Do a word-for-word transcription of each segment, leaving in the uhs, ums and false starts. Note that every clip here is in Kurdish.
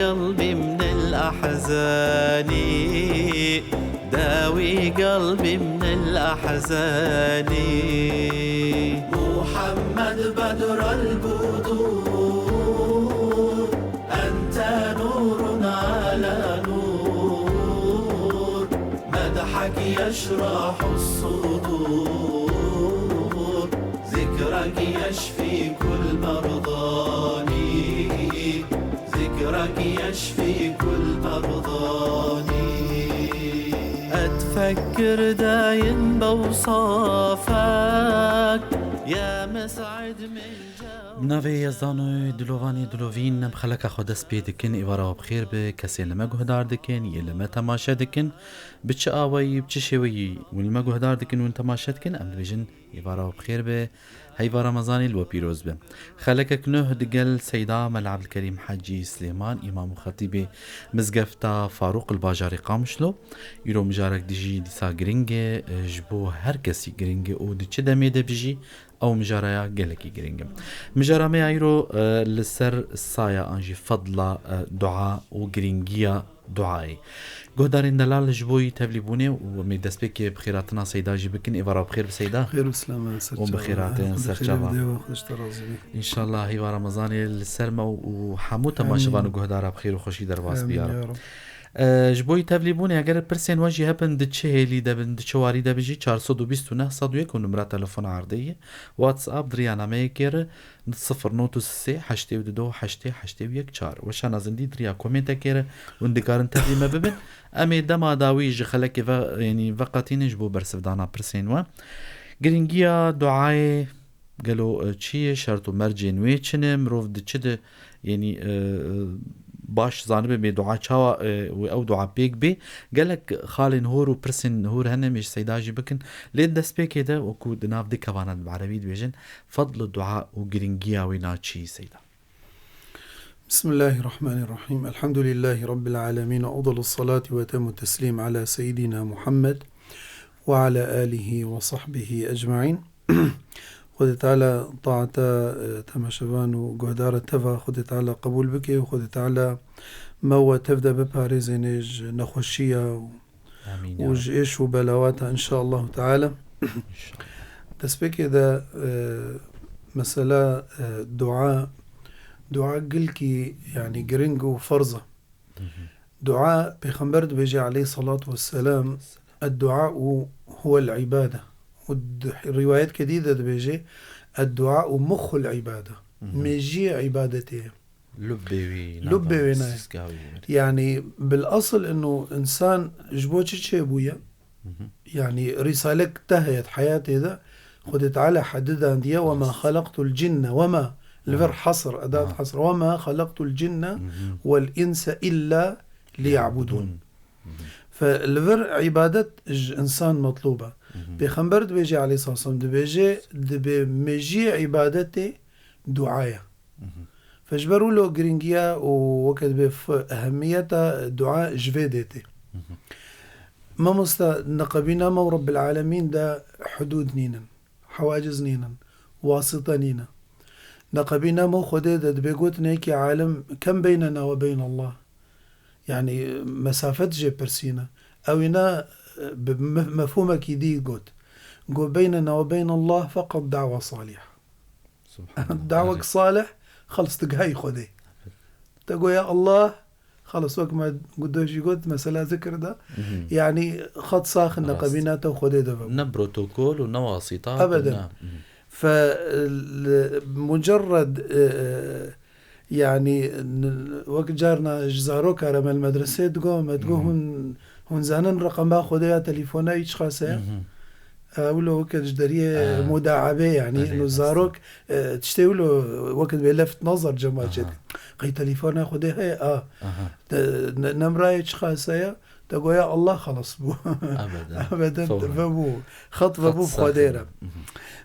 قلبي من الأحزان، داوي قلبي من الأحزان. محمد بدر البدور، أنت نور على نور، مدحك يشرح الصدور، ذكرك يشفي كل مرضاني، ذكرك يشفي كل مرضاني. أتفكر دايم بوصافك يا مسعد من جو. Bi navê Yezdan û dilovanê dilovîn em xeleka xwe dest pê dikin, êvara we bi xêr be, kesên li me guhdar dikin, yê li me temaşe dikin, bi çi awayî, bi çi şêweyî hûn li me guhdar dikin, hûn temaşe dikin, em dibêjin êvara we bi xêr be, heyva Remezanê li we pîroz be. Xelekek nuh digel Seyda Mela Ebdilkerîm Hecî Silêman, îmam û xetîbê Mizgefta Farûq li bajarê Qamişlo. Îro mijarek dijî dîsa giring e, ji bo her kesî giring e û di çi demê de bijî, ew mijaraya gelekî giring e. Mijara me ya îro, e, li ser saya an jî fedla, e, dua û giringiya duayê. Guhdarên delal, ji bo yî tevlîbûnê û em ê destpêkê bi xêratina Seyda jî bikin. Êvara bi xêr bi Seyda. Xêr û selama ser çava. Hûn bi xêr hatin ser çava. Xêr û dewa xwe ji te razî be. Înşallah hêvara Remezanê li ser me û hemû temaşevan û guhdara bi xêr û xweşî derbas be ya Reb. Amîn ya Reb. E, ji bo yî tevlîbûnê, eger pirsên we jî hebin, di çi hêlî de bin, di çi warî de bin jî, çar sed û bîst û neh sed û yek û numra telefona erdê ye. WhatsApp di riya nameyekê re, sifir nod û sê, heştê û du, heştê, heştê û yek çar. Weşana zindî di riya komêntekê re hûn dikarin tevlî me bibin. Em ê dema dawî ji xelekê ve, yanî veqetînin ji bo bersivdana pirsên we. Giringiya duayê gelo, e, çi ye? Şert û mercên wê çi ne? Mirov di çi de, yanî, e, e, baş zanibe bê dua çawa, e, wê ew dua pêk bê? Gelek xalên hor û pirsên hor hene, em ê ji Seyda jî bikin. Lê di destpêkê de, wekû di nav di kevana de bi erebî dibêjin, fedl dua û giringiya wê na çi, Seyda? بسم الله الرحمن الرحيم. الحمد لله رب العالمين، وأفضل الصلاة وأتم التسليم على سيدنا محمد وعلى آله وصحبه أجمعين. Xwedê Teala taeta, e, temaşevan û guhdara teva Xwedê Teala qebûl bike û Xwedê Teala me we tev de biparêzêne ji nexweşiya û Amîn ya û Reb. Ji êş û belawata, înşaallahu teala. Înşallah. Destpêkê de, e, mesela, e, dua, dua gilkî, yanî giring û ferz e. Hı hı. Dua, Pêxember dibêje aleyhissalatu vesselam, "Eddua'u huwel ibade." Û di rîwayetkê dî de dibêje, "Eddua'u muxul ibade." Hı hı. Mêjiyê îbadetê ye. Lubê wî Lubê wê nayê. Sizgavî wî. Yanî, bil asıl inu insan ji bo çi çêbûye? Hı hı. Yanî, rîsalek te heye di heyatê de, Xwedê Teala hedidandiye, "Ve ma xalaqtul cinne", ve ma, li vir Hı. Hasr, edat Hı. Hasr, "Ve ma xalaqtul cinne Hı hı. Vel inse illa liya'budun." Hı hı. Fe li vir îbadet ji insan metlûb e. Hı hı. Pêxember dibêje, aleyhisselam dibêje, dibê mêjiyê îbadetê dua ye. Mhm. Fe ji ber wilo giringiya û weke dibê f-, ehemiyeta dua ji vê dê tê. Mhm. Mamosta, neqebîna me û Rebbil Alemîn de hudûd nînin, hewaciz nînin, wasite nîne. Neqebîna me û Xwedê de dibê gotinekî alim kem beynena we beyn Allah. Yanî mesafet jê pirsîne. Ew îna bi me-, mefhûmekî dî got. Got, "Beynena we beyn Allah feqet da'wa salih." Subhanallah. Dawek salih, xelis digihayî Xwedê. Te got, "Ya Allah", xelis wek me gu-, do jî got, mesela zikir de. Mhm. Yanî xet sax in, Rast. Neqebîna te û Xwedê de vebû. Ne protokol û ne wasîta, Ebeden. Ne. Mhm. Fe, li, mucerred, e, e, yanî, n-, wek carna ji zaroka re me li medresê digo, me digo, Mhm. hûn, hûn zanin reqema Xwedê ya telefona wî çiqas e? Mhm. E, wilo weke ji deriyê Ah. mudaebê, yanî, Belê, no rast e. Zarok, e, tiştê wilo weke dibê left nazar cema Aha. çêdikin. Qey telefona Xwedê heye? A. Aha. De, ne-, nemrayê çiqas heye? Te goya Allah xelas bû. Ebeden. Ebeden Fewren. Vebû. Xet vebû Xet Xwedê saxî. Re. Mhm.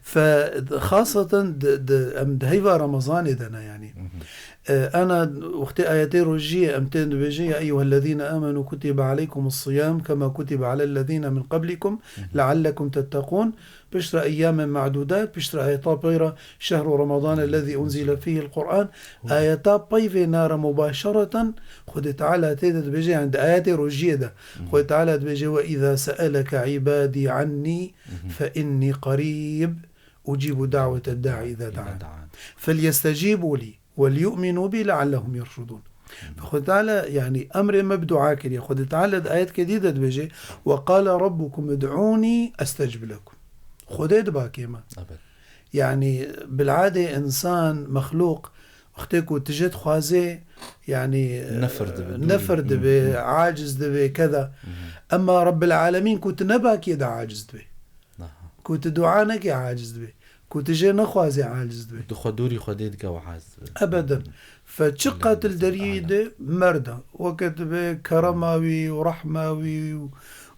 Fe, xaseten di, di, em di heyva Remezanê de ne, yanî. Mhm. E, ana wextê ayetê rojiyê em tên dibêjin, "Ya eyyuhellezîne amenu kutibe aleykumus siyam kema kutibe alellezîne min qablikum leallekum tetteqûn." Piştre eyyamen ma'dudat, piştre ayeta peyra, "Şehru Ramadan ellezî unzile fîhil Qur'an." Ayeta peyvê nare mubaşereten, Xwedê Teala tê de dibêje, yani di ayetê rojiyê de, Xwedê Teala dibêje, "Ve izâ se'eleke ibadî annî fe innî qarîb, ucîbu da'wete da'i izâ da'an. Felyestecîbû lî." "Weliyu'minu bi leallehum yerşudun." Xwedê Teala, yani, emrê me bi dua kiriye. Xwedê Teala di ayetke dî de dibêje, "Ve qala rabbukum ud'uni estecib lekum." Xwedê dibakê me. Evet. Yani, bil'adê insan, mexlûq, wextê ku tije dixwaze, yani, Nefir dibe, dûrî. nefir dibe, Hı hı. aciz dibe, keda. Hı hı. Emma Rabbil Alemîn ku tu nebakiyê de aciz dibe. Aha. Ku tu dua neke aciz dibe. Ku tu jê nexwazê aciz dibe. Tu xwe dûrî Xwedê dike û aciz dibe. Ebeden. Fe çi Ellezî qatil derî de merda. Weke dibe kerema wî û rehma wî û,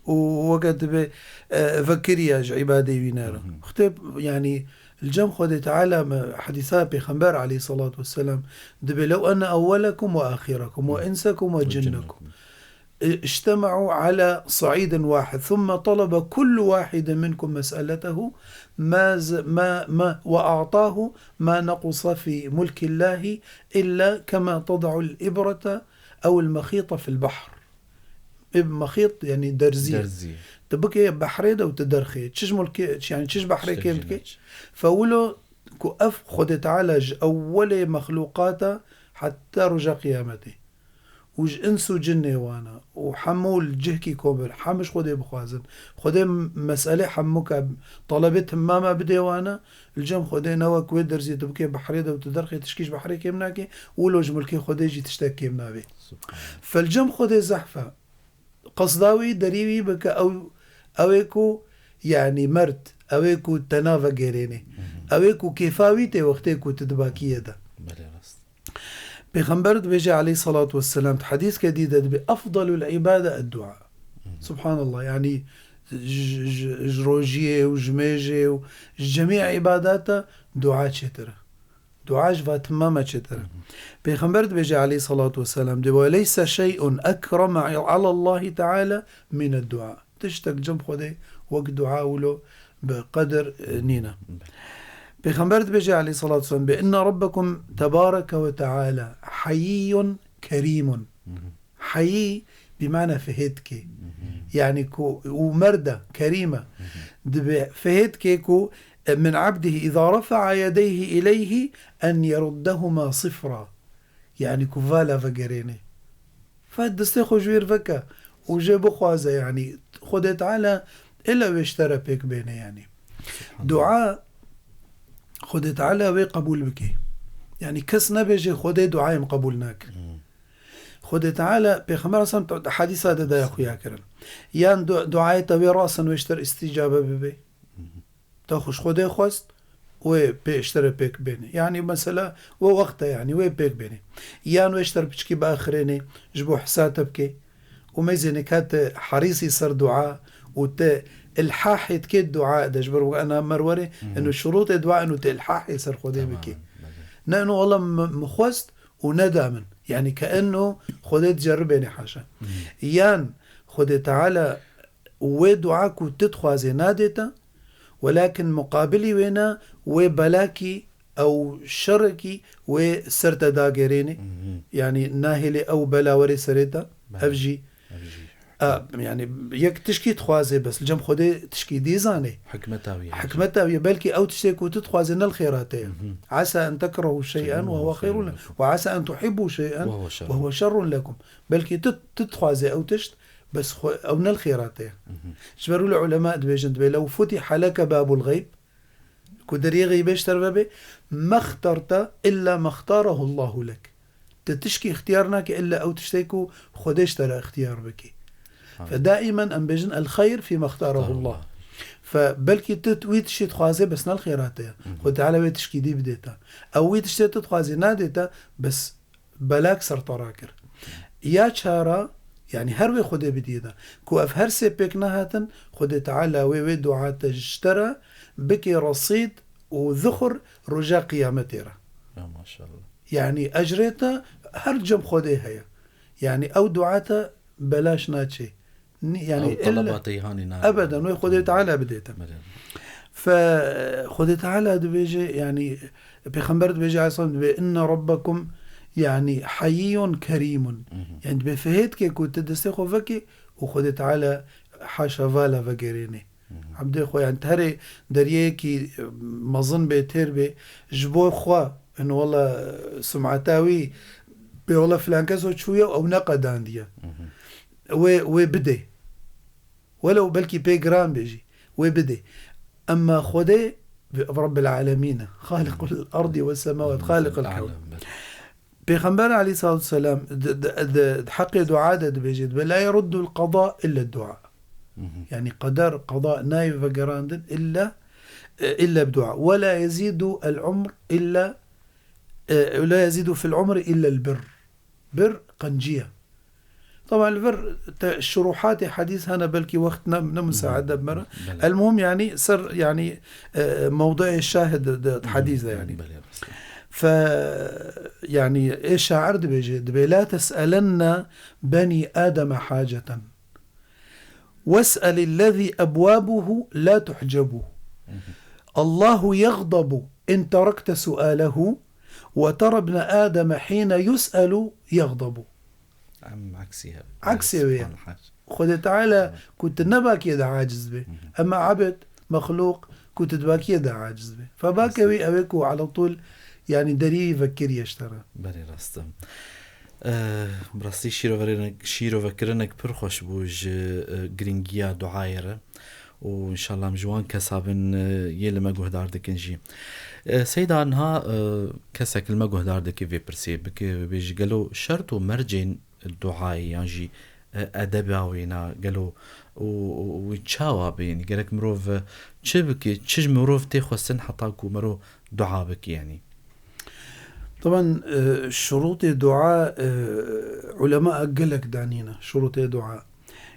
û weke dibe, e, vekiriya ji îbadê wî nere. Hı hı. Xtê, yani, li cem Xwedê Teala me hedîsa Pêxember aleyhissalatu vesselam dibe, "Lew enne ewwelekum ve ahirakum ve Hı. insekum ve Ve cinnekum." cinnekum. اجتمعوا على صعيد واحد، ثم طلب كل واحد منكم مسألته، ما ز-، ما، ما، وأعطاه ما نقص في ملك الله إلا كما تضع الإبرة أو المخيط في البحر. Ib-, mexît, yani derzî. Derzî. Tu bikê behrê de û tu derxê. Çi ji mulkê, yani çi ji behrê Tiştek kêm jî dikê? neç. Fe wilo ku ev Xwedê Teala ji ewwelê mexlûqata heta roja qiyametê. û ji ins û cinê wana û hemû li cihkî kom bin, hemû ji Xwedê bixwazin. Xwedê m-, meselê hemûka talebê timama bidê wana, li cem Xwedê ne wek wê derzî tu bikê behrê de û tu derxê tişkî ji behrê kêm nake, wilo ji milkê Xwedê jî tiştek kêm nabê. Subhanallah. Fe li cem Xwedê zehf e. Qesda wî derî wî bike ew, ew ê ku, yanî, merd, ew ê ku te navegêrênê. Mhm. Ew ê ku kêfa wî tê wextê ku tu di bakiyê de. Belê rast. Pêxember dibêje aleyhissalatu vesselam, di hedîskê dî de dibê, "Efdalul îbade ed-dua." Mhm. Subhanallah, yanî ji, ji, ji rojiyê û ji mêjê û ji cemî îbadata dua çêtir e. Dua ji va timama çêtir e. Mhm. Pêxember dibêje aleyhissalatu vesselam, dê, "Ve leyse şey'un ekreme alallahi teala mined dua." Tiştek cem Xwedê wek dua wilo bi qedir, e, nîne. Belê. Pêxember dibêje aleyhissalatu vesselam, "Bi inne rabbekum tebareke ve teala hayyun kerîmun." Mhm. Heyî bi mana fihêtkê. Mhm. Yani ku û merda kerîme Mhm. dibe fihêtkê ku, e, min abdihi iza rafa'a yedeyhi ileyhi en yeruddehuma sifra. Yani ku vala vegerêne. Fe destê xwe ji wêr veke û jê bixwaze, yani Xwedê Teala êla wê ji te re pêk bêne, yani. Subhanallah. Dua Xwedê Teala wê qebûl bike. Yani kes nebêje Xwedê duayê min qebûl nake. Hmm. Xwedê Teala, Pêxember Aleyhisselam te-, hadîsa de daya xuya kirin. Yan du-, duayê te wê rasin wê ji te re îstîcabe bibe. Mhm. Te xwe ji Xwedê xwest, wê pê ji te re pêk bêne. Yanî mesela, wê wext e, yanî wê pêk bêne. Yan wê ji te re piçkî biaxirêne, ji bo hisa te bike. Û mêzê nika te herîsî ser dua û te ilhahê dike dua de, ji ber wek ana merwerê, Mhm. eno şurûtê dua eno te ilhahê ser Xwedê Tamam, bike. belê. Ne eno wela min, min xwest û neda min. Yanî ke eno Xwedê diceribêne haşa. Mhm. Yan Xwedê Teala wê dua ku tu dixwazê nadê te, welakin muqabilî wê ne, wê belakî ew şerekî wê ser te dagerêne. Mhm. Yanî nahêlê ew bela were serê te. Belê. Ev jî. Ev jî. A, yani yek tişkî dixwaze bes, li cem Xwedê tişkî dî zane. Hikmeta wî ye. Hikmeta wî ye. Belkî ew tiştê ku tu dixwaze ne li xêra te ye. Mhm. Asa en tekrehu şey'en Şey'en ve huve xeyrun lekum. Ve asa en tuhibbu şey'en Ve huve şerrun. ve huve şerrun lekum. Belkî tu, tu dixwaze ew tişt, bes xwe, ew ne li xêra te ye. Mhm. Ji ber wilo ulema dibêjin, dibê, "Lew futiha leke babul xeyb", ku deriyê xeybê ji te re vebe, "mextarte illa mextarehu Allahu lek." Tu tişkî ixtiyar nake illa ew tiştê ku Xwedê ji te re ixtiyar bike. Ha. Fe daimen em bêjin, "El xeyr fî mextarehu Allah." Fe belkî tu wî tiştî dixwaze, bes ne li xêra te ye. Hı hı. Xwedê Teala wê tişkî dî bidê te. Ew wî tiştê tu dixwazê nadê te, bes belak ser te rakir. Ya çara, yani her wê Xwedê bidiyê de. Ku ev her sê pêk nehatin, Xwedê Teala wê, wê dua te ji te re bike resîd û zixur roja qiyametê re. Ya maşallah. Yanî ecrê te her cem Xwedê heye. Yanî ew dua te belaş naçê. Ni-, yanî Ew illa teleba te îhanî nabe. Ebeden wê Xwedê Teala bidê te. Belê. Fe Xwedê Teala dibêje, yanî Pêxember dibêje, aleyhisselam dibê, "Inne rabbekum, yanî, hayyun kerîmun." Mhm. Yanî dibê fihêt ke ku te destê xwe vekê û Xwedê Teala haşa vala vegerênê. Mhm. Ebdê xwe, yanî, terê deriyekî, e, mezin bê, têr bê, ji bo xwe, in wela, e, sumeta wî bê, wela filan kes o çûye, ew neqedandiye. Mhm. Wê, wê bidê. Welew belkî pê giran bê jî, wê bidê. Emma Xwedê, Rabbil Alemîn e. Xaliqul ardi ve semawat, Xaliqul kevn. Pêxember aleyhissalatu vesselam di, di, di, di heqê dua de dibêje, dibe, "La yeruddul qada illa dua." Mhm. Yanî qeder, qada nayê vegerandin illa, e, illa bi dua. "Ve la yezidu el umr illa, e, ve la yezidu fil umri illa el birr." Bir qenciye. Taban li vir te şuruhatê hedîs hene, belkî wext ne, ne musaade bi me re. Belê. El muhim, yanî ser, yanî, e, mewduê şahid de, de hedîs de, yanî. Belê, rast. Fe, yanî, ê şair dibêje, dibê, "La tes'elenna beni Adem haceten. Ves'elillezî ebwabuhu la tuhcebu. Mhm. Allahu yagdabu in terakte sualehu, ve tera bne Ademe hîne yus'elu yagdabu." Em aksî hebe. Aksê wê ye. Subhanallah. Xwedê Teala ku tu ne bakiyê de aciz bê. Mhm. Ema ebed, mexlûq ku tu di bakiyê de aciz bê. Fe bake wî ew ê ku ala tûl, yanî deriyê vekiriye ji te re. Belê, rast e. Eh, bi rastî şîrovekirin-, şîrovekirinek pir xweş bû ji, eh, girîngiya duayê re. Û înşallah em ji wan kesa bin, eh, yê li me guhdar dikin jî. Eh, Seyda, niha, eh, kesek li me guhdar dike vê pirsê bike, bibêje gelo şert û mercên duayê yan jî, eh, edeba wêna gelo û, û, û çawa be? Yanî gerek mirov, eh, çi bike, çi ji mirov tê xwestin heta ku mero dua bike yanî? Taban, e, şurutê dua, e, ulema gelek danîne, şurutê dua.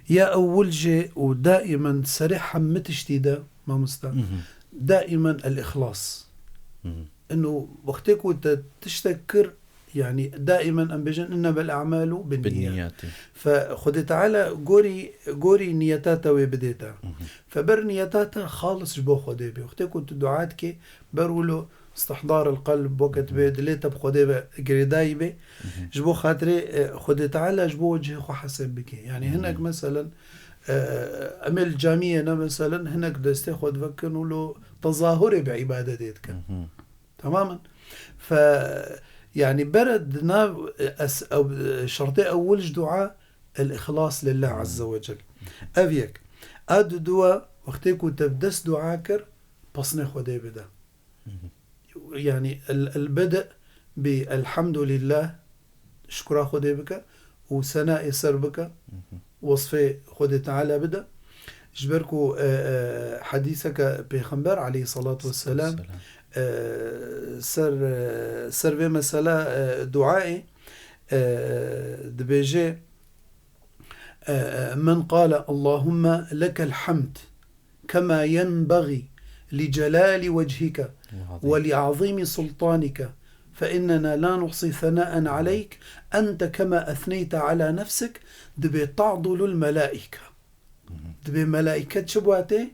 Ya ewil jê û daimen serê hemî tiştî de, mamosta, Mhm. daimen el-îxlas. Mhm. Ino wextê ku te tiştek kir, yanî daimen em bêjin, "Innemel a'malu bin-niyat." Bin-niyat. Fe Xwedê Teala gorî, gorî niyeta te wê bidê te. Mhm. Fe ber niyeta te xalis ji bo Xwedê bê. Wextê ku tu dua dikê, ber wilo istihdar el-qelb, weke tu bê dilê te bi Xwedê ve girêdayî bê. Mhm. Ji bo xatirê, e, Xwedê Teala ji bo wecihê xwe heseb bike. Yanî Mhm. hinek meselen, e, em ê li camiyê ne meselen, hinek destê xwe divekin û lo tezahurê bi îbadetê dikin. Mhm. Temamen. Fe, yanî bere di nav, e, es-, ew, e, şertê ewil ji dua, el-îxlas lillah Mhm. azze ve cel. Ev yek. A duduwa, wextê ku te bi dest dua kir, pesnê Xwedê bide. Mhm. Yanî el, el-bede bi elhamdulillah, şukra Xwedê bike û senayê ser bike, Mhm. wesfê Xwedê Teala bide. Ji ber ku, e, e, hedîseke Pêxember aleyhissalatu vesselam, Selam. e, ser, e, ser vê mesela, e, duayê, e, dibêje, e, e, "Men qale Allahumme lekel hamd." كما ينبغي لجلال وجهك وعظيم. ولعظيم سلطانك، فإننا لا نحصي ثناء عليك أنت كما أثنيت على نفسك، dibê تعضل الملائكة. Mhm. Dibê melaiket çi bû tê?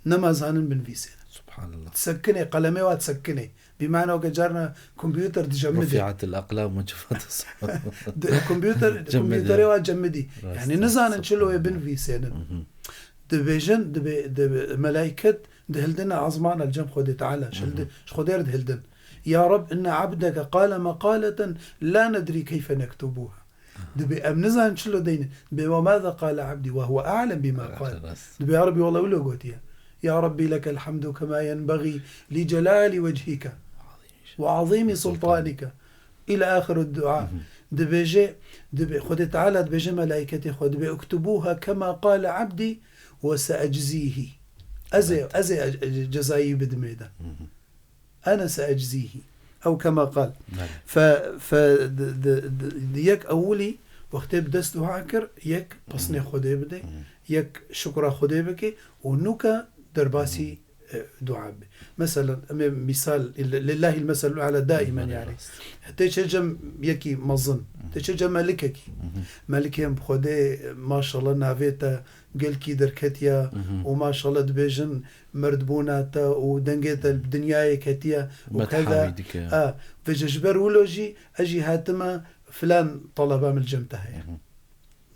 Nema zanin binivîsê. Subhanallah. Disekinê, qelemê wa disekinê. Bi mana weke carna kompûter dijemidê. رفعت الأقلام وجفت الصحف. Di-, kompûter, Cemidê. Kompûterê wa cemidî. Rast, Yanî nizanin çilo wê subhanallah. Binivîsênin. Mhm. Dibêjin, dibê, dibê, melaiket dihildine azmana li cem Xwedê Teala. Ji hildi-, Mhm. ji Xwedê re dihildin. Ya Reb, inne abdeke qale meqaleten la nedrî keyfe nektubuha. Dibê em nizanin çilo deynin. Dibê, "Ve mâze qale abdî ve huve a'lem bîmâ qal." Rast. Dibê, "Ya Rabbî, wela wilo gotiye. Ya Rabbî, lekel hamdu kemâ yenbegî li celâli wecihike ve azîmî sultanike." Îlâ axiru dua. Mhm. Dibêje, dibê, Xwedê Teala dibêje melaîketê xwe, dibê, "Uktubûha kemâ qale abdî ve seeczîhî." Ez ê, Evet. ez ê cezayî bidim ê de. Mhm. Ene seeczîhî. Ew kema qal. Belê. Fe, fe di, di, di, di yek ewilî wextê bi dest wiha kir, yek pesnê Xwedê bide, Hı. yek şukra Xwedê bike û nûke derbasî, e, dua be. Mesela, em ê misal, lillahil meselul a'la daimen, Belê, yani. rast. Tê çê cem yekî mezin, Hı hı. tê çê cem melikekî. Hı hı. Melikê em bi Xwedê, maşallah, navê te gelkî derketiye Hı hı. û maşallah dibêjin merdbûna te û dengê te Hı. bi dinyayê ketiye û Medha keda. wî dike. A, vêce ji ber wilo jî ez jî hatime filan taleba min li cem te heye. Hı hı.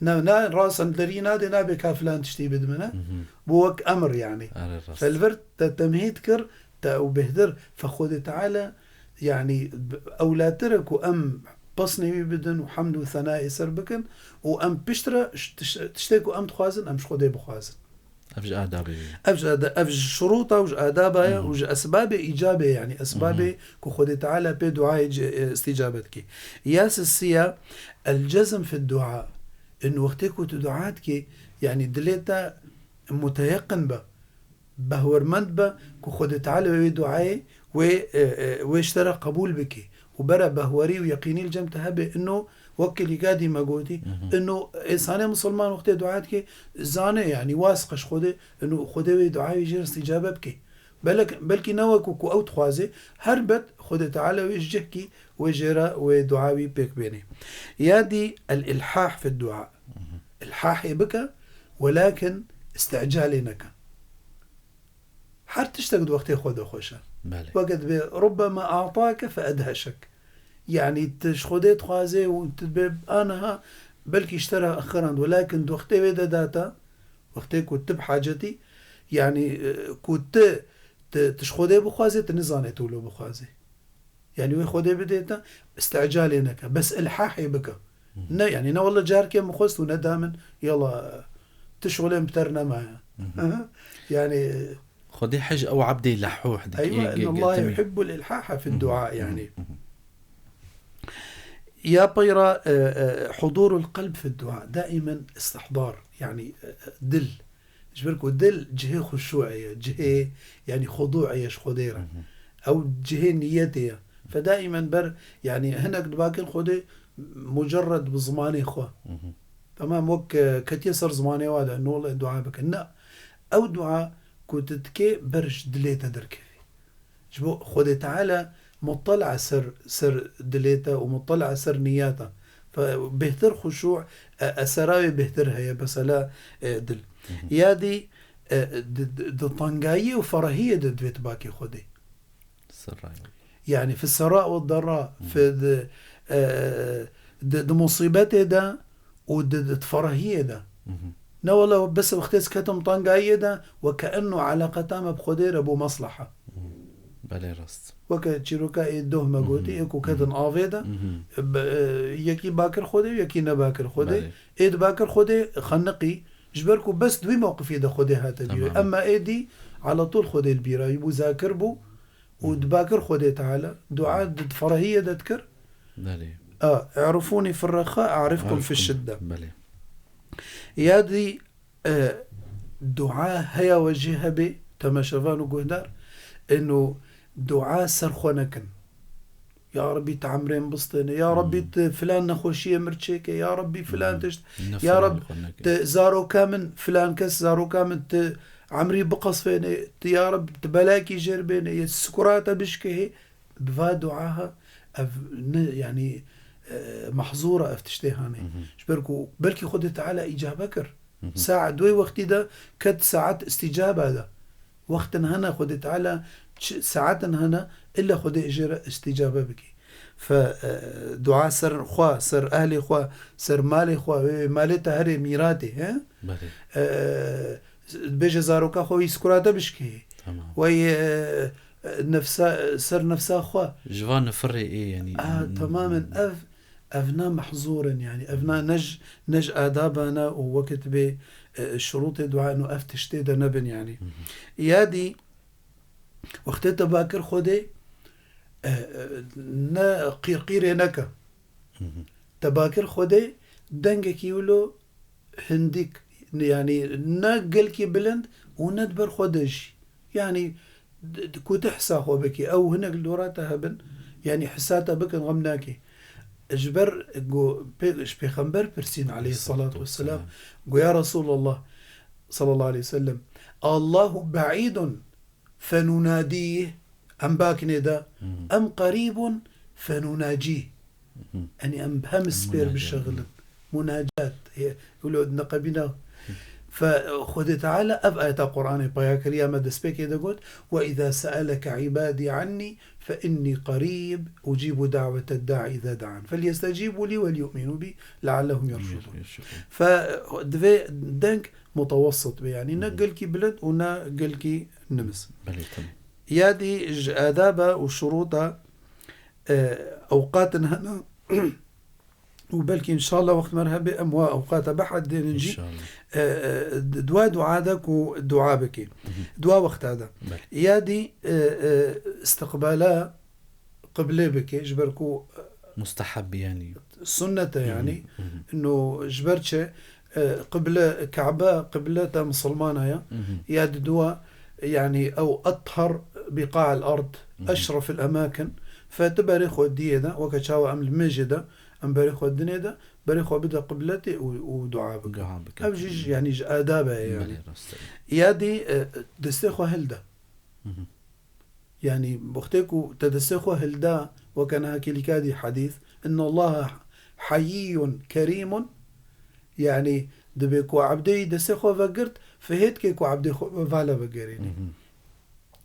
Na, na, rast em derî nadê, nabe ka filan tiştî bidimine. Hı hı. Bu wek emir yani. Erê rast. Fel vir te temhîd kir, te û bêhtir, fe Xwedê Teala, yani, b-, ewlatir e ku em pesnê wî bidin û hemd û senayê ser bikin û em piştre ş-, tiş-, tiştê ku em dixwazin, em ji Xwedê bixwazin. Ev ji adabê ye. Ev ji ada-, ev ji şurûta û ji adaba ye Hı hı. û ji esbabê îcabê, yani, esbabê Hı hı. ku Xwedê Teala pê duayê ci-, e, îstîcabe dike. Ya sisiya, el cezm fi dua. In wextê ku tu dua dikî, yani, dilê te muteyeqin be, behwermend be ku Xwedê Teala wê duayê wê, e, e, wê ji te re qebûl bike û bere behwerî û yeqînî li cem te hebe, ino wek kilîka dî me gotî, Mhm. ino însanê misilman wextê dua dike, zane, yanî, wasiqe ji Xwedê, ino Xwedê wê duayê wê jê re îstîcabe bike. Belek-, belkî ne wekû ku ew dixwaze, helbet Xwedê Teala wê ji cihkî wê jê re wê dua wî pêk bênê. Ya dî el-îlhah fi dua. Mhm. Îlhahê bike, welakin îsticalê neke. Her tiştek di wextê xwe de xweş e. Belê. Weke dibê, "Rubbema a'take fe edheşek." Yanî tu ji Xwedê dixwazê û tu dibê, "Aniha belkî ji te re axirand." Welakin di wextê wê de data, wextê ku tu bi hacetî, yanî, e, ku tu, tu, tu ji Xwedê bixwazê, tu nizanê tu wilo bixwazê. Yanî wê Xwedê bidê te, îsticalê neke, bes îlhahê bike. Hı hı. Ne, yanî ne wele carkê min xwest û neda min, yala, tu şolên bi te re nemaye. Hı hı. Hı hı. Yanî Xwedê hej ew ebdê lehûh dike, Eywa, ê, ge-, inna Allah getimî. yuhibbul ilhaha fi Hı hı. dua, Hı hı. yanî. Hı hı. Ya peyra, e, e, hudurul qalb fi dua, daimen istihdar, yanî, e, e, dil. Ji ber ku dil cihê xuşûê ye, cihê, yanî, xudûê ye ji Xwedê re. Hı hı. Ew cihê niyetê ye. Fe daimen ber, yanî, hinek dibakir Xwedê mucerred bi zimanê xwe. Hı hı. Tamam, wek, e, ketiye ser zimanê wa de, ne wele dua bikin. Na, ew dua ku tu dikê ber ji dilê te derkevî. Ji bo Xwedê Teala muttala ser, ser dilê te û muttala ser niya te. Fe bêhtir xuşû, e, esera wê bêhtir heye, mesela, e, dil. Hı hı. Ya dî, e, di, di, di tengayiyê û ferahiyê de divê tu bakê Xwedê. Serra. Yani, fi serra û derra, Hı. fi di, e, di, di musîbetê de û di, di ferahiyê de. Hı hı. Ne wele bes wextê ez ketim tengayiyê de, we ke enno eleqeta me bi Xwedê re bû mesleha. Hı. Belê rast. Weke çîroka ê doh me Hı hı. gotî, ê ku Hı hı. ketin avê de, Hı hı. be-, e, yekî bakir Xwedê û yekî nebakir Xwedê. Belê. Ê dibakir Xwedê xeniqî, ji ber ku bes di wî mewqifî de Xwedê hate bîrê. Tamam. Emma ê dî, ala tol Xwedê li bîra wî bû, zakir bû û Hı. dibakir Xwedê Teala, dua Hı. di ferahiyê de dikir. Belê. A, "I'rifûnî firrexa, a'rifkum Arifkum. fişşidde." Belê. Ya dî, e, dua heya we jê hebê, temeşevan û guhdar, eno dua ser xwe nekin. Ya Rabbî, tu emrê min bistêne. Ya Rabbî, Hmm. tu filan nexweşiyê min çêke. Ya Rabbî, filan Hmm. tişt. Ne Ya filan Rabbî, xwe neke. tu zaroka min, filan kes zaroka min, tu emrî biqesfêne. Tu, ya Rabbî, tu belakî jêr bêne. Yê sikurata bişkehê. Bi va duaha ev ne, yanî, e, mehzûr e ev tiştê hanê. Hı hı. Ji ber ku belkî Xwedê Teala îcabe kir. Hı hı. Saet wê wextî de ket saet îstîcaba de. Wextin hene Xwedê Teala çi, saetin hene illa Xwedê jê re îstîcabe bikî. Fe, e, dua ser xwe, ser ehlê xwe, ser malê xwe, wê malê te herê mîratê, he? Belê. E, bêje zaroka xwe wî sikurate bişkê. Tamam. Wey, e, nefsa, ser nefsa xwe. Ji van nifirê ê, yanî, A, n-, tamamen n-, ev, ev na mehzûr in, yanî, ev na ne ji, ne ji adaba ne û wekit bê, e, şurûtê dua in û ev tiştê de nebin, yanî. Hı hı. Ya dî, wextê te bakir Xwedê, e, e, ne qîrqîrê neke. Hı hı. Te bakir Xwedê dengekî wilo hindîk, yanî ne gelkî bilind û ne di ber xwe de jî. Yanî d-, d-, ku tu hisa xwe bikî, ew hinek li dora te hebin, yanî hisa te bikin, xem nakî. Ji ber ku pê-, ji Pêxember pirsîn aleyhissalatu vesselam, got, "Ya Resulallah, sallallahu aleyhi ve sellem, Allahu be'îdun fenunadîh, em bakinê de, em qerîbun fenunacîh. Enî em hem spêr bişexilin. Munacat. Ê, wilo neqebîna. Fe Xwedê Teala ev ayeta Qur'anê paya kiriya me destpêkê de got, "Ve izâ se'eleke ibadî annî fe innî qerîb ucîbu da'weted da'i izâ da'an. Felyestecîbû lî wel yu'minû bî leallehum yerşudûn." Fe divê deng mutewessit be, yanî ne gelkî bilind û ne gelkî nimiz. Belê, tamam. Ya dî ji adaba û şurûta, e, ewqatin hene û belkî înşallah wext me re hebe em wa ewqata biheddênin jî, înşallah, e, e, dua dua de ku dua bike. Dua wexta de. Belê. Ya dî, e, e, istiqbala qiblê bike, ji ber ku, e, musteheb, yanî. Sunnet e, yanî. Ino ji ber çi, e, qible, Ka'be qible te misilmana ya. Ya di dua, yanî ew ethar biqa'il ard, eşrefil emakin. Fe tu berê xwe diyê de, weke çawa em li mêjê de, em berê xwe dinê de, berê xwe bide qibletê û, û dua bike. Dua bike. Ev jî, yanî ji adab e, yanî. Belê, rast e. Ya dî, e, destê xwe hilde. Yanî, wextê ku te destê xwe hilda, weke niha kêlîka dî hedîs, "Inna Allaha hayyiyun kerîmun", yanî, dibê ku ebdê wî destê xwe vegirt, fihêt ke ku ebdê xwe vala vegerînî.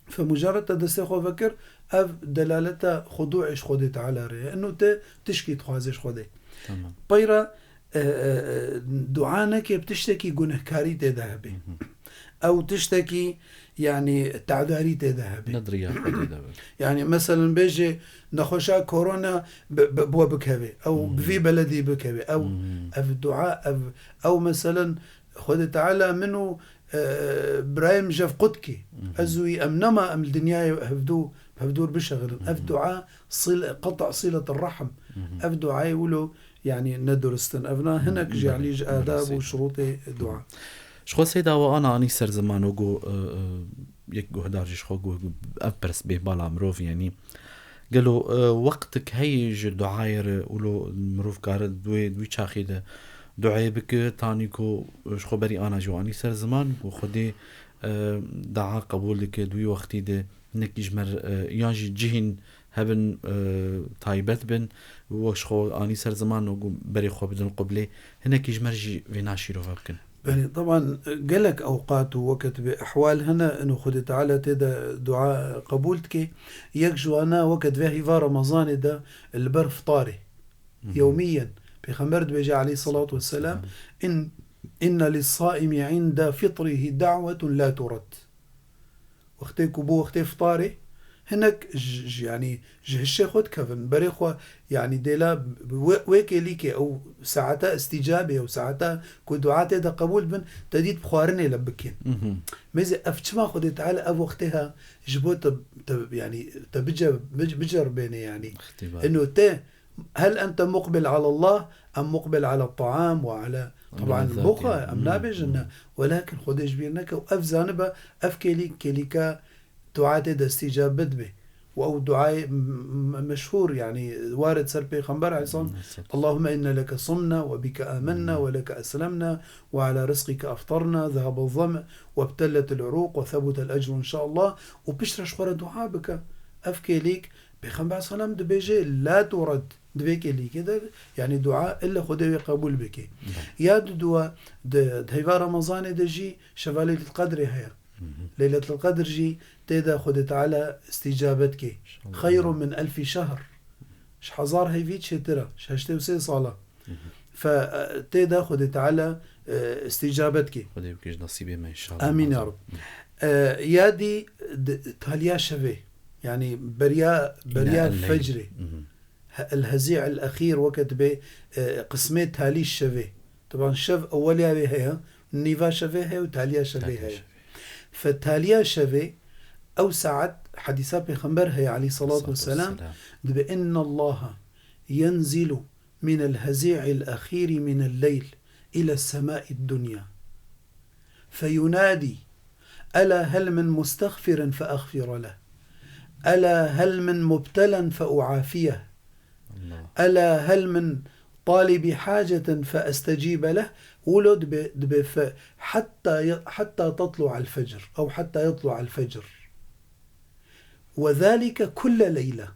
Fe mujarred te destê xwe vekir, ev delaleta xudu'ê ji Xwedê Teala re ye. Ino te tişkî dixwazê ji Xwedê. Tamam. Peyra, e, e, e, dua neke bi tiştekî gunehkarî tê de hebe. Ew tiştekî, yanî, te'darî tê de hebe. Ne di riya Xwedê de be. Yanî, meselen, bêje nexweşa korona bi, bi, bi we bikeve. Ew bi vî beledî bikeve. Ew, ev dua, ev, ew, meselen, Xwedê Teala min û, e, birayê min ji hev qut kî. Ez û wî em nema em li dinyayê hevdû, hevdûr bişexilin. Ev dua sil-, qeta siletir rehm. Ev duayê wilo, yanî, ne durist in. Ev na hinek ji, yanî, ji adab û şurûtê dua. Ji xwe Seyda we ana anî ser ziman û got, e, e, yek guhdar jî ji xwe got, ev pirs bê bala mirov, yanî. Gelo, e, wextik heye ji duayê re wilo mirov kare di wê, di wî çaxê de duayê bike, tanî ku ji xwe berî ana jî anî ser ziman û Xwedê, e, dua qebûl dike di wî wextî de, hinekî ji me re, e, yan jî cihên hebin, e, taybet bin, wek ji xwe anî ser ziman û berê xwe bidin qiblê, hinekî ji me re jî vêna şîrove bikin. Belê, teban, gelek ewqat û weke dibê ehwal hene, ino Xwedê Teala tê de dua qebûl dike. Yek ji wana weke divê heyva Remezanê de li ber fitarê. Yewmiyen. Pêxember dibêje aleyhisselatu vesselam, "In, inne lis-saimi inde fitrihi da'wetun la turad." Wextê ku bû wextê fitarê, hinek ji, ji, yanî ji hişê xwe dikevin, berê xwe, yanî dêla wê, wê kêlîkê ew saeta îstîcabê, ew saeta ku dua tê de qebûl bin, te dît bi xwarinê le bikên. Mêzê ev çima Xwedê Teala ev wextê ha ji bo te, te, yanî te bice-, bic-, biceribêne, yanî. Îxtîbar. Ino te Hel ente muqbil alallah em muqbil ala taam ve ala, teban, mixwe em nabêjin ne. Welakin Xwedê ji bîr neke û ev zanibe, ev kêlîk, kêlîka duatê destîcab bidibe. Û ew duayê m-, m-, meşhûr, yanî warid ser Pêxember aleyhisselam, "Allahümme inne leke sumna ve bike amenna ve leke eslemna ve ala rizqike eftarna, zehebe zem ve btelletil uruq ve sebutel ecru inşallah." Û piştre ji xwe re dua bike. Ev kêlîk Pêxember selam dibêje, "La tured", di vê kêlîkê de, yanî dua ille Xwedê wê qebûl bike. Ya di dua, di, di heyva Remezanê de jî şeva Leyletul Qedrê heye. Leyletul Qedr jî tê de Xwedê Teala îstîcabe dike. Xeyrun min elfî şehr. Ji hezar heyvî çêtir e, ji heştê û sê sala. Fe, e, tê de Xwedê Teala, e, îstîcabe dike. Xwedê bike ji nasîbê me inşallah. Amîn ya Rab. E, ya dî di, taliya şevê, yanî beriya, beriya fecrê. He, el-hezî el-exîr weke dibê, e, qismê talî şevê. Teban şev eweliya wê heye, nîva şevê heye û taliya şevê heye. Fe taliya şevê, ew saet hedîsa Pêxember heye aleyhisselatu vesselam, dibê, "Innallaha yenzilu minel hezî'il exîrî minel leyl ile semâid dunya. Feyunadî, ela hel min mustexfirin fe exfire leh. Ela hel min mubtelen fe uafiyeh. Ela hel min talibî hacetin fe estecîbe leh." Wilo dibê, dibê fe hetta, hetta tetlu'el fecr. Ew hetta yetlu'el fecr. وذلك كل ليلة.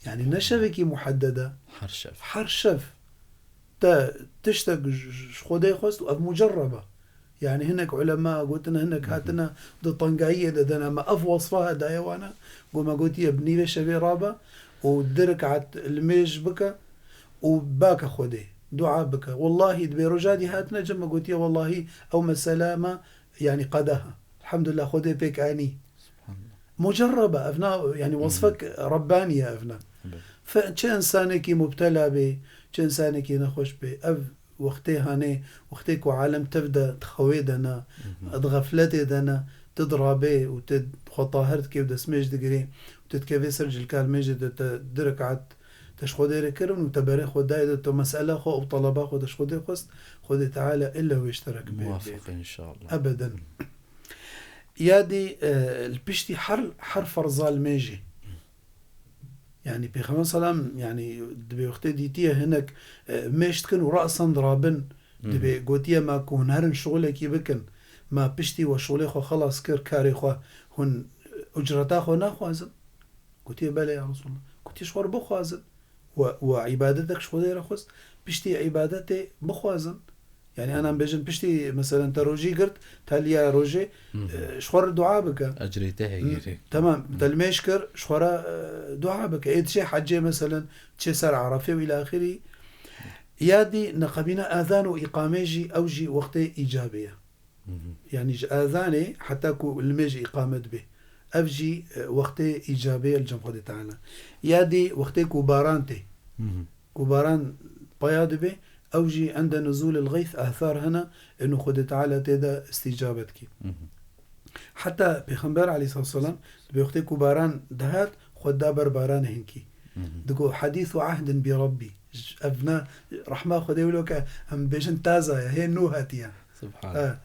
Yani ne şevekî muheddede. Her şev. Her şev. Te tiştek ji, ji Xwedê xwest û ev mucerreb e. Yani hinek ulema gotine, hinek hatine di tengayiyê de dene me ev wasfa he daye wana. Go me gotiye bi nîvê şevê rabe û du rekat li mêj bike û bake Xwedê. Dua bike. Wellahî di bêroja dî hatine cem me gotiye wellahî ew mesele me yani qedeha. Elhamdulillah Xwedê pêk anî. Subhanallah. Mucerrebe, ev na, yani, wesfek Rabbaniye ev na. Evet. Fe, çi insanekî mubtela bê, çi insanekî nexweş bê, ev wextê hanê, wextê ku alem tev de, di xewê de ne, di xefletê de ne, tu dirabê û tu xwe tahir dikê û destmêj digirê û tu dikevê ser cilka li mêjê de te du rekat te ji Xwedê re kirin û te berê xwe dayê de tu mesela xwe û talaba xwe te ji Xwedê xwest, Xwedê Teala illa wê ji te re kibê. Muwaffiq inşallah. Ebeden. Ya dî, e, li piştî her, her ferza li mêjê. Yani Pêxember selam, yani dibê wextê dîtiye hinek, e, mêj dikin û rasan dirabin. Hı. Dibê gotiye me ku hûn herin şixulekî bikin. Me piştî we şixulê xwe xelas kir, karê xwe, hûn ucreta xwe naxwazin? Gotiye belê ya Resulallah. Gotiye ji xwe re bixwazin. We, we îbadetek ji Xwedê re xwest, piştî îbadetê bixwazin. Yani, ana em bêjin, piştî, meselen, te rojî girt, te liya rojê, Hı hı. e, ji xwe re dua bike. Ecrê te heye. Hı, tamam, te li mêj kir, ji xwe re, e, dua bike. Ê diçê hecê, meselen, diçê ser Erefê û îla axirî. Ya dî neqebîna ezan û îqamê jî, ew jî wextê îcabê ye. Hı hı. Yani ji ezanê heta ku li mêj îqame dibe. Ev jî, e, wextê îcabê ye li cem Xwedê Teala. Ya dî wextê ku baran tê. Hı hı. Ku baran paya dibe, ew jî ende nuzûlil xeyth athar hene, inu Xwedê Teala tê de îstîcabe dike. Hı hı. Heta Pêxember aleyhissalatu vesselam dibê wextê ku baran dihat, xwe da ber baranê hinkî. Hı hı. Digo, "Hadîsu ahdin bi Rabbî." Ev ne rehma Xwedê wilo ke em bêjin taza ye, hê nû hatiye. Subhanallah. Ha.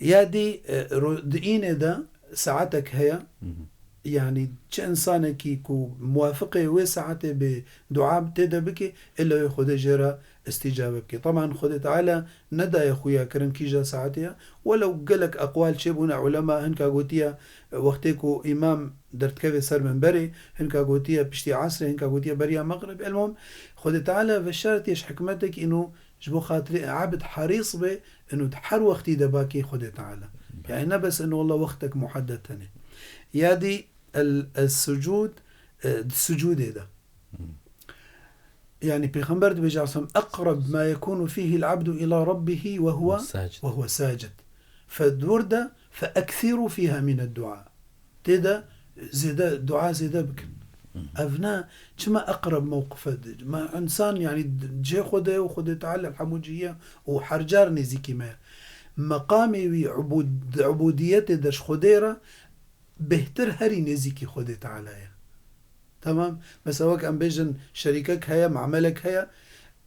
Ya dî, e, ro-, di înê de saetek heye. Hı hı. Yani çi insanekî ku muwafiqê wê saetê bê dua tê de bike, illa wê Xwedê jê re îstîcabe bike. Teban Xwedê Teala nedaye xuya kirin kîja saetê ye. Welew gelek eqwal çêbûne, ulema hinka gotiye, e, wextê ku îmam derdikeve ser minberê, hinka gotiye piştî esrê, hinka gotiye beriya mexrib. Elmom, Xwedê Teala veşartiye ji hikmetek îno ji bo xatirê ebd herîs be, îno di her wextî de bakê Xwedê Teala. Yani ne bes îno Allah wextek muheddet hene. Ya dî el, el sucud, e, di sucudê de. Hmm. Yani Pêxember dibêje, asam, "Eqreb ma yekunu fihi el-abdu ila rabbihi ve huve, Sajid. Ve huve sajid." Fe dûr de, "Fe eksiru fiha min ed-dua." Tê de zêde, dua zêde bikin. Hı hı. Ev ne, çima eqreb mewqif e? Me insan, yani, cihê Xwedê ye û Xwedê Teala hemû cihî ye û her car nêzîkî me ye. Meqamê wî ubud-, ubudiyetê de ji Xwedê re bêhtir herî nêzîkî Xwedê Teala ye. Tamam? Mesela wek em bêjin şerîkek heye, mamelek heye,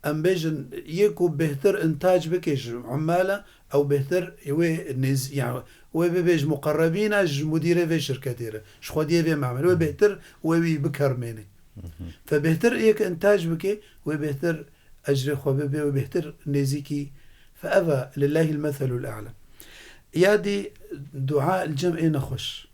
em bêjin yê ku bêhtir intac bike ji ummala, ew bêhtir wê nêz-, yani wê bibe ji muqerrebîna ji mudîrê vê şirketê re, ji xwediyê vê mamelê, wê bêhtir wê wî bikermêne. Hı hı. Fe bêhtir yek intac bike, wê bêhtir ecrê xwe bibe, wê bêhtir nêzîkî, fe ev e, lillahil meselul a'la. Ya dî dua li cem ê nexweş.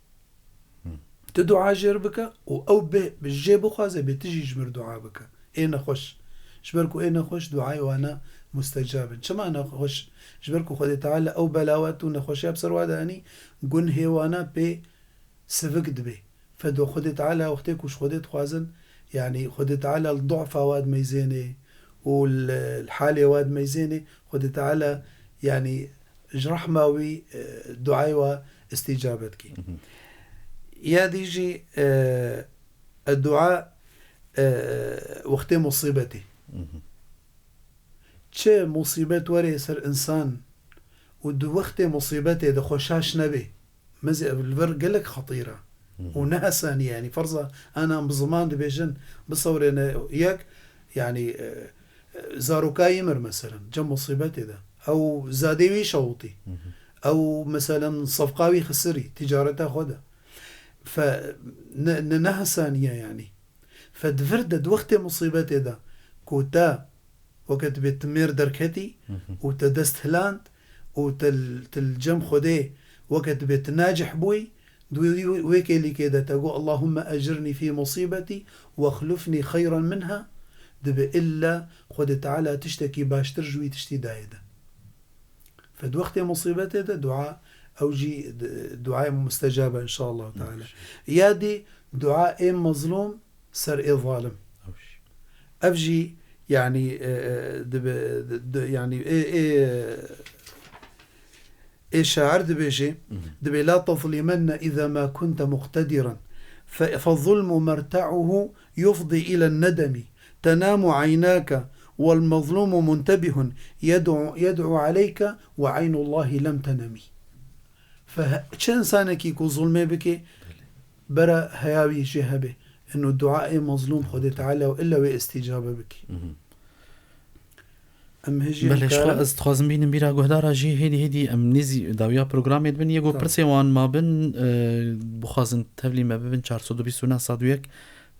Hı. Tu dua jê re bike û ew bê, jê bixwaze bê tu jî ji mir dua bike. Ê nexweş. Ji ber ku ê nexweş duayê wana mustecab in. Çima nexweş? Ji ber ku Xwedê Teala ew belawa tu nexweşiya bi ser wa de anî, gunhê wana pê sivik dibe. Fe do Xwedê Teala wextê ku ji Xwedê dixwazin, yani Xwedê Teala li du'fa wa dimeyzênê û li, li halê wa dimeyzênê, Xwedê Teala, yani ji rehma wî, e, duayê wa îstîcabe dike. Hı hı. Ya dî jî, e, e, dua, e, wextê musîbetê. Hı hı. Çi musîbet were ser însan û di wextê musîbetê de xwe şaş nebe, mezê ev li vir gelek xetîr e. Hı hı. Û ne hesanî ye, yani ferza ana em bi ziman dibêjin, bisewirêne yek, yani, e, e, zarokayî mir meselen, cem musîbetê de. Ew zadê wî şewitî. Hı hı. Ew meselen sefqa wî xisirî, ticareta xwe de. Fe ne, ne, ne hesanî ye yani. Fe di vir de, di wextê musîbetê de ku te weke dibê tu mêr derketî Hı hı. û te dest hiland û te l-, te li cem Xwedê weke dibê tu nacih bûyî, Di wê, wê kêlîkê de te got, "Allahümme ecirni fî musîbetî wexlufni xeyran minha", dibe illa Xwedê Teala tiştekî baştir ji wî tiştî dayê de. Fe di wextê musîbetê de dua, ew jî d-, duayê mustecab e, inşallah teala. Ya dî dua ê mezlûm ser ê zalim. Ev jî, yanî, e, e, dibe, di, di, yanî, ê, ê, ê şair dibêje, dibe, "La tezlimenne iza ma kunte muqtediran. Fe, fe zulmu merta'uhu yufdi ilen nedemi. Tenamu aynake vel mezlumu muntebihun yed'u, yed'u aleyke ve aynullahi lem tenemi." Fe he-, çi insanekî ku zulmê bike, bera heya wî jê hebe. Ino dua ê mezlûm Xwedê Teala û illa wê îstîcabe bike. Em hê jî Belê, em şixwe karin. Ez dixwazim bînim bîra guhdara jî hêdî hêdî em nêzî dawiya programê dibin. Yê ku Tamam. Pirsê wan ma bin, e, bixwazin tevlî me bibin çar sed û bîst û neh sed û yek,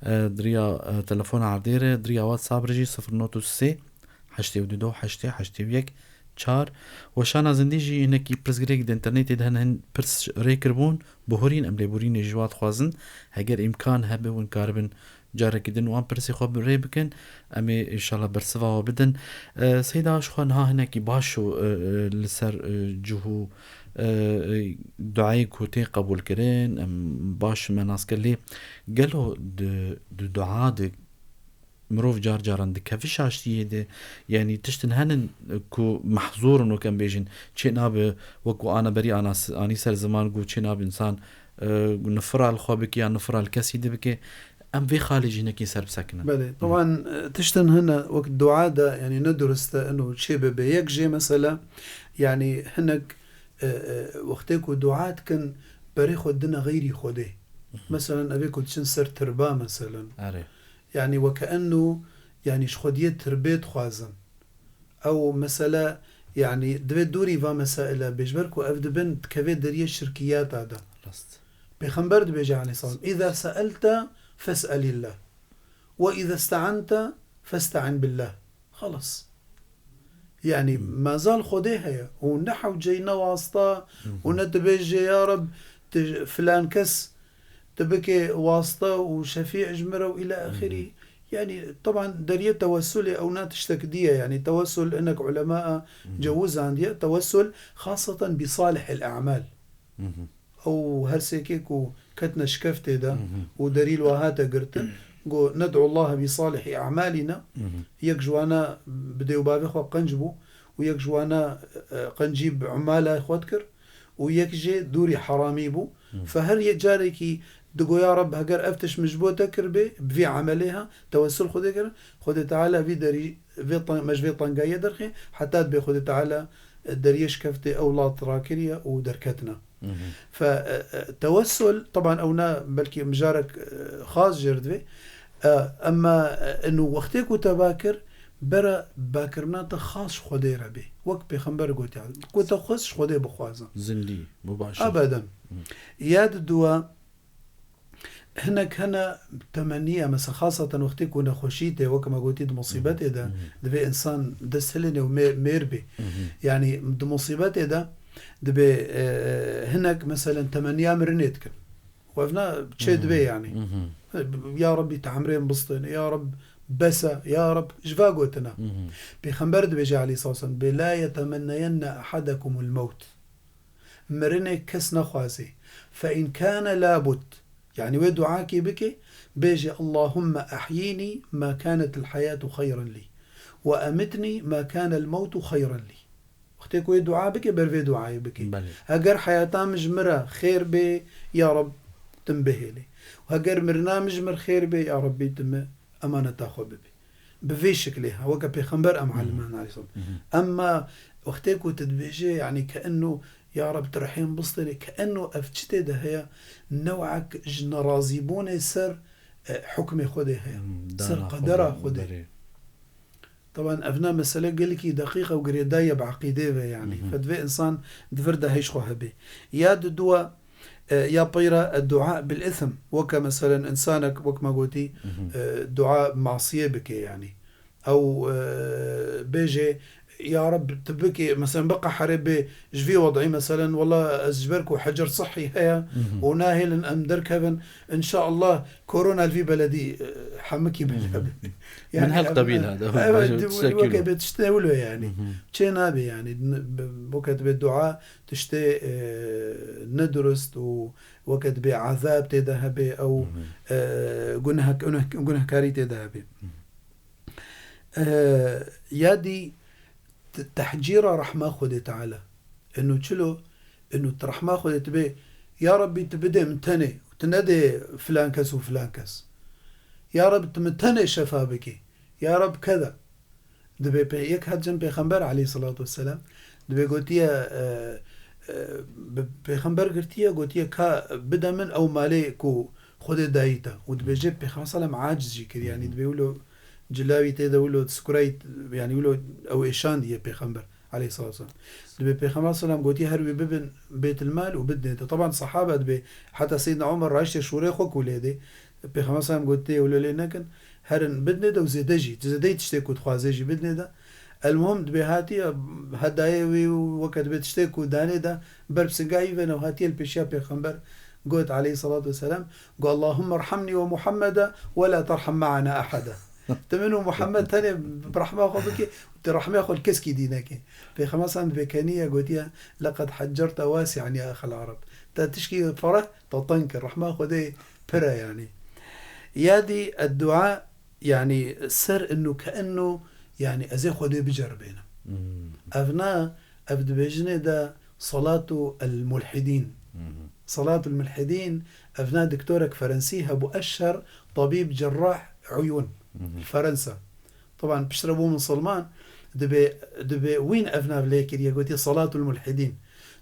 e, diriya, e, telefona erdê re, diriya WhatsApp re jî sifir not û sê, heştê û du, heştê, heştê û yek, çar. Weşana Zindî jî hinekî pirsgirêk di înternetê de hene, hin pirs rê kiribûn, bihurîn, em lêborînê ji wa dixwazin. Heger îmkan hebe, hûn karibin carekî din wan pirsê xwe bi rê bikin. Em ê înşallah bersiva we bidin. E, Seyda, ji xwe niha hinekî baş û, e, e, li ser, e, cih û, e, e, duayê ku tê qebûlkirin, em baş me nas kir. Lê gelo di, di dua de mirov car caran dikeve şaştiyê de, yanî tiştin henin ku mehzûr in, wek em bêjin, çê nabe, wek ku ana berî ana s-, anî ser ziman ku çê nabe însan, e, nifira li xwe bike ya nifira li kesî de bike, em vê xalê jî hinekî ser bisekinin. Belê, Hı hı. Teban, e, tiştin hene wek dua de, yanî ne durist e, ino çê bibe. Yek jê mesela, yanî hinek, e, e, wextê ku dua dikin, berê xwe dine xeyrî Xwedê. Hı hı. Meselen, evê ku diçin ser tirba, meselen. Erê. Yanî weke enno, yanî ji Xwediyê tirbê dixwazin. Ew mesele, yanî divê dûrî va mesaile bê, ji ber ku ev dibin dikeve deriyê şirkiyata de. Rast. Pêxember dibêje aleyhisselam, "Îza seelte fes'elillah. Ve îza iste'ente feste'in billah." Xelas. Yanî Hmm. mazal Xwedê heye. Û ne hewceyî, ne wasta, Hı hı. û ne dibêje, "Ya Reb, tu filan kes tu bike wasta û şefî ji min re" û île Hı hı. axirî. Yanî, teban deriyê tewessulê ew na tiştek dî ye. Yanî, tewessul hinek ulema Hı hı. cewizandiye. Tewessul xaseten bi salihil a'mal. Hı hı. Ew her sêkê ku ketine şikeftê de Hı hı. û derîl wa hate girtin, got, "Ned'u Allah bi salihî a'malina." Hı hı. Yek ji wana bi dê û bavê xwe qenc bû û yek ji wana, e, qencî bi umala xwe dikir û yek jê dûrî heramî bû. Hı. Fe her yê carekî digo, "Ya Reb, heger ev tişt min ji bo te kiribê, bi vî emelê ha, tewessul Xwedê kirin, Xwedê Teala vî derî, vê teng-, me ji vê tengayiyê derxê, heta dibê Xwedê Teala, e, deriyê şikeftê ew lat rakiriye û derketine." Hı hı. Fe, e, e, tewessul, teban ew ne belkî mijarek, e, xas jê re divê. E, emma, e, eno wextê ku te ba kir, bera bakirina te xas ji Xwedê re bê. Wek Pêxember gotiya, ku te xwest ji Xwedê bixwazin. Zindî, mubaşir. Ebeden. Hı. Ya di dua, hinek hene temeniye, mesela xaseten wextê ku nexweşî tê, wek me gotî di musîbetê de, Hı hı. divê insan dest hilêne û mê-, mêr bê. Hı hı. Yanî di musîbetê de dibê, e, hinek meselen temeniya mirinê dikin. Û ev ne çê Hı hı. dibê yanî. Hı hı. Ya Rebbî, tu emrê min bistêne, ya Reb, bes e, ya Reb, ji va gotina. Hı hı. Pêxember dibêje aleyhisselam, bê, "La yetemenneyenne ahadekumul mewt." Mirinê kes nexwazê. Fe in kane labud. Yanî wê duakê bike, bêje, "Allahümme ahyînî ma kanetil hayatu xeyran lî. Ve emitnî ma kanel mewtu xeyran lî." Wextê ku wê dua bike, ber vê duayê bike. Belê. Heger heyata min ji min re xêr bê, ya Reb, tu min bihêlê. Û heger mirina min ji min re xêr bê, ya Rebbî, tu min emaneta xwe bibê. Bi vê şiklê, ha, weke Pêxember em Hı hı. aliman aleyhisselam. Hı hı. Emma wextê ku tu dibêjê, yanî ke enno, ya Reb, tu rihê min bistênê, ke enno ev çi tê de heye, newek ji nerazîbûnê ser, e, hukmê Xwedê heye. Hı, Ser dana qedera Xwedê, Xwedê. Belê. Teban ev ne mesele gelekî deqîq û girêdayî ye bi eqîdê ve, yanî. Hı hı. Fe divê insan di vir de hêj xwe hebê. Ya di dua, e, ya peyra, e, dua bil îsm. Weke meselen insanek, wek me gotî, Hı hı. e, dua masiyê bike, yanî. Ew, e, bêje, Ya Reb, tu bikê, meselen, biqeherê bê ji vî wed'î, meselen, wela ez ji ber ku hecer sihî heye û nahêlin em derkevin, înşaallah korona li vî beledî, e, hemikî belav. Min hel qebîl hat, ew, evet, bajê tiştekî wilo. Weke bê tiştê wilo, yanî. Çê nabe, yanî, n-, b-, weke dibê dua tiştê, e, nedurist û weke dibê ezab tê de hebe, ew, e, guneh-, guneh-, gunehkarî tê de hebe. E, ya dî t-, tehcîra rehma Xwedê Teala. Eno çilo, eno tu rehma Xwedê tu bê, ya Rabbî tu bidê min tenê, tu nedê filan kes û filan kes. Ya Rabbî tu min tenê şefa bikê. Ya Rab keda. Dibê pê-, yek hat cem Pêxember aleyhissalatu vesselam, dibê gotiye, e, e, bi-, Pêxember girtiye, gotiye ka bide min ew malê ku Xwedê dayî te. Û dibêje Pêxember sallam aciz jî kir, yanî dibê wilo cilawî tê de wilo sikurayî, yanî wilo ew êşandiye Pêxember aleyhissalatu vesselam. Dibê Pêxember sallam gotiye her wî bibin Bêtilmal û bidinê te. Taban sehaba dibê heta Seyyidina Omer raştê şûrê xwe ku lê dê. Pêxember sallam gotiye wilo lê nekin. Herin bidinê de û zêde jî. Zêdeyî tiştê ku dixwazê jî bidinê de. Elmuhim dibê hatiye hedayê wî û weke dibê tiştê ku danê de ber bi singahî ve ne û hatiye li pêşiya Pêxember got aleyhissalatu vesselam, got, "Allahümme rhamni ve Muhammeda ve la terham ma'ana ahada." Tu min û Muhammed tenê bi rehma xwe bike, tu rehmê xwe li keskî dî neke. Pêxember sallam dibê keniye gotiye, "Leqed heccerte wasi'an ya ehel Arab." Te tişkî fereh te teng kir. Rehma Xwedê pir e yanî. Ya dî eddua, yanî ser inu ke inu, yanî ez ê Xwedê biceribênim. Ev na, ev dibêjinê de salatu el mulhidîn. Salatu el mulhidîn, ev na doktorek Ferensî hebû, eşher tabîb cerrah uyûn. Li Ferensa. Taban piştre bû misilman, dibê, dibê wîn ev nav lê kiriye, gotiye salatul mulhidîn.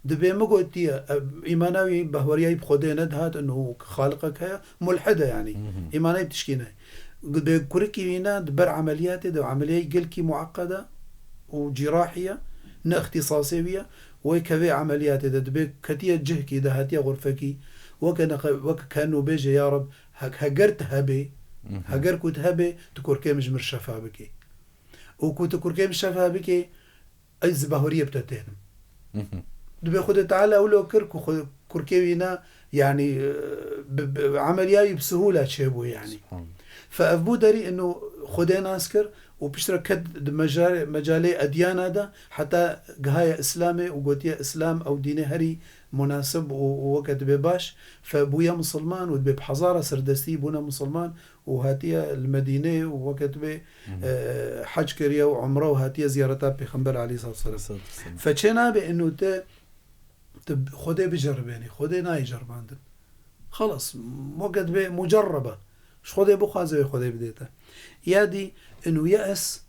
Dibê min gotiye, ev, îmana wî behweriyayî bi Xwedê nedihat, inu xaliqek heye, mulhid e yanî. Îmana wî bi tişkî ne. Dibê kurikî wî ne, di ber emeliyatê de, emeliyayî gelkî mueqqed e û cîrahî ye, ne îxtîsasê wî ye, wê kevê emeliyatê de, dibê ketiye cihkî de, hatiye xurfekî, weke neqe-, weke keno bêje, ya Reb, He-, heger tu hebê, heger ku tu hebê, tu kurkê min ji min şefa bikê. Û ku tu kurkê min şefa bikê, ez ji bahuriyê bi te tênim. Dibê Xwedê Teala wilo kir ku xwe kurkê wî ne, yanî, e, bi, bi, emeliya wî bi sihûla çêbû, yanî. Subhanallah. Fe ev bû derî inu Xwedê nas kir û piştre ket di meca-, mecalê edyana de heta gihaye Îslamê û gotiye Îslam ew dînê herî munasib û, û weke dibê baş. Fe bûye misilman û dibê bi hezara serdestî bûne misilman û hatiye li Medînê û weke dibê, e, hec kiriye û umre û hatiye ziyareta Pêxember aleyhissalatu vesselam. Aleyhissalatu vesselam. Fe çê nabe inu te, tu Xwedê biceribênî, Xwedê nayê ceribandin. Xelas, weke dibê mucerrebe. Ji Xwedê bixwaze wê Xwedê bidê te. Ya dî, inu ye'es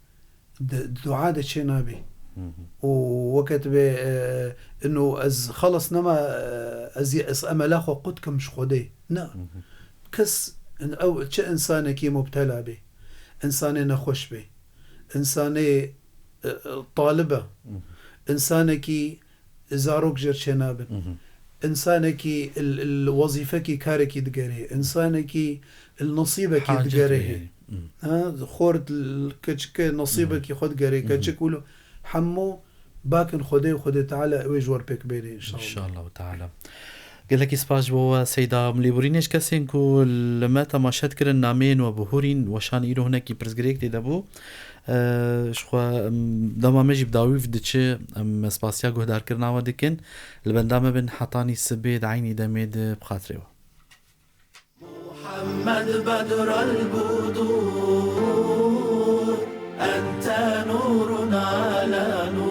di, di dua de çê nabê. Û weke tu bê, e, inu ez xelas nema, e, ez, ez emela xwe qut kim ji Xwedê. Na. Kes, in-, ew çi insanekî mubtela bê, insanê nexweş bê, insanê, e, e, talib e, insanekî zarok jêr çênabin. Hı hı. Însanekî il, il wezîfekî karekî digerê, însanekî il nesîbekî Hacet digerê. Heye. Hı. Ha, xort, il keçike nesîbekî xwe digerê, Hı hı. keçik wilo. Hemû bakin Xwedê û Xwedê Teala ew ê ji wer pêk bêrê înşallah. Înşallah Teala. Gelekî spas ji bo we Seyda. Em lêborînê ji kesên ku li me temaşe dikirin nameyên we bihûrîn, weşan îro hinekî pirsgirêk tê de bû. Ji xwe, em, dema me jî bi dawî ve diçe, em spasiya guhdarkirina we dikin. Li benda me bin hetanî sibê di eynî demê de bi xatirê we. محمد بدر البدور، أنت نور على نور.